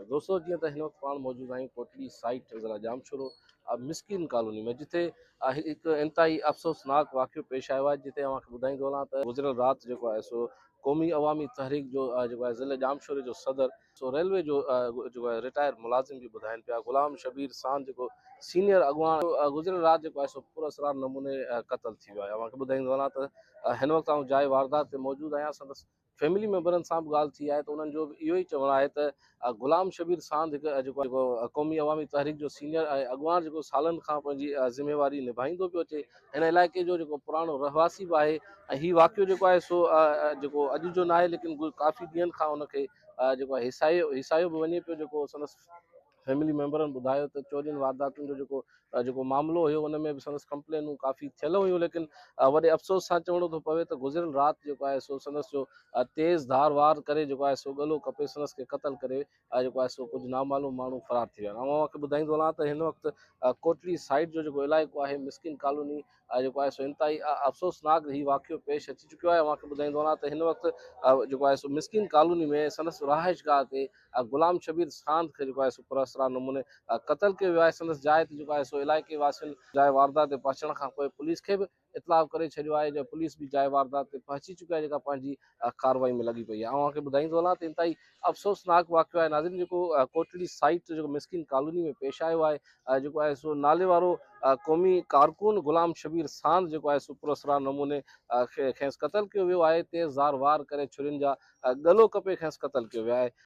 دوستو جيئن ته هن وقت پاڻ موجود آهيون ڪوٽڙي سائيٽ ضلع ڄامشورو مسڪين ڪالوني ۾ جتي هڪ انتهائي افسوسناڪ واقعو پيش آيو آهي جتي اوهان کي ٻڌائيندو هلان ته گذريل رات جيڪو آهي سو قومي عوامي تحريڪ جو جيڪو آهي ضلع ڄامشوري جو صدر سو ريلوي جو جيڪو آهي رٽائر ملازم به ٻڌائين پيا غلام شبير سان جيڪو سينيئر اڳواڻ گذريل رات جيڪو آهي سو پراسرار نموني قتل ٿي ويو آهي. اوهان کي ٻڌائيندو هلان ته هن وقت آئون جاء واردات تي موجود آهيان. سندس فيملي ميمبرن سان به ڳالهه ٿي آهي ته انهن جو به اهو ئي چوڻ آهي ته غلام شبير ساند هڪ جيڪو قومي عوامي تحريڪ جو سينيئر ۽ اڳواڻ جيڪو سالن کان پنهنجي ذميواري نڀائيندو پيو اچي، هن علائقي جو جيڪو پراڻو رهواسي به آهي ۽ هي واقعو جيڪو آهي سو جيڪو اڄ جو ناهي ليڪن ڪافي ڏينهن کان ان کي جيڪو آهي هيسايو به وڃي پيو. جيڪو سندس فيملي ميمبرن ٻڌايو ته چورين وارداتن جو جيڪو جيڪو معاملو هيو ان ۾ به سندس ڪمپلينون ڪافي ٿيل هيون، ليڪن وڏي افسوس سان چوڻو ٿو پوي ته گذريل رات جيڪو آهي سو سندس جو تيز ڌار وار ڪري جيڪو آهي سو ڳلو ڪپي سندس کي قتل ڪري جيڪو آهي سو ڪجهه نامعلوم ماڻهو فرار ٿي ويا آهن. آئون اوهان کي ٻڌائيندو هلان ته هن وقت ڪوٽڙي سائيڊ جو جيڪو علائقو آهي مسڪين ڪالوني جيڪو آهي سو انتهائي افسوسناڪ هي واقعو پيش اچي چڪيو آهي. اوهان کي ٻڌائيندو هلان ته هن وقت جيڪو آهي سو مسڪين ڪالوني ۾ سندس رهائشگاهه تي غلام شبير ساند کي جيڪو آهي سو پراسرار نموني قتل ڪيو ويو آهي. سندس جاء تي جيڪو آهي سو علائقي واسين جاء واردات تي پهچڻ کان پوء پوليس کي به اطلاع ڪري ڇڏيو آهي جو پوليس به جاء واردات تي پهچي چڪي آهي جيڪا پنهنجي ڪارروائي ۾ لڳي پئي آهي. اوهان کي ٻڌائيندو هلان ته انتهائي افسوسناڪ واقعو آهي ناظرين جيڪو ڪوٽڙي سائيٽ جيڪو مسڪين ڪالوني ۾ پيش آيو آهي جيڪو آهي سو نالي وارو قومي ڪارڪن غلام شبير ساند جيڪو آهي سو پراسرار نموني کيس قتل ڪيو ويو آهي. تيز زار وار ڪري ڇرين جا ڳلو ڪپي کيس قتل ڪيو ويو آهي.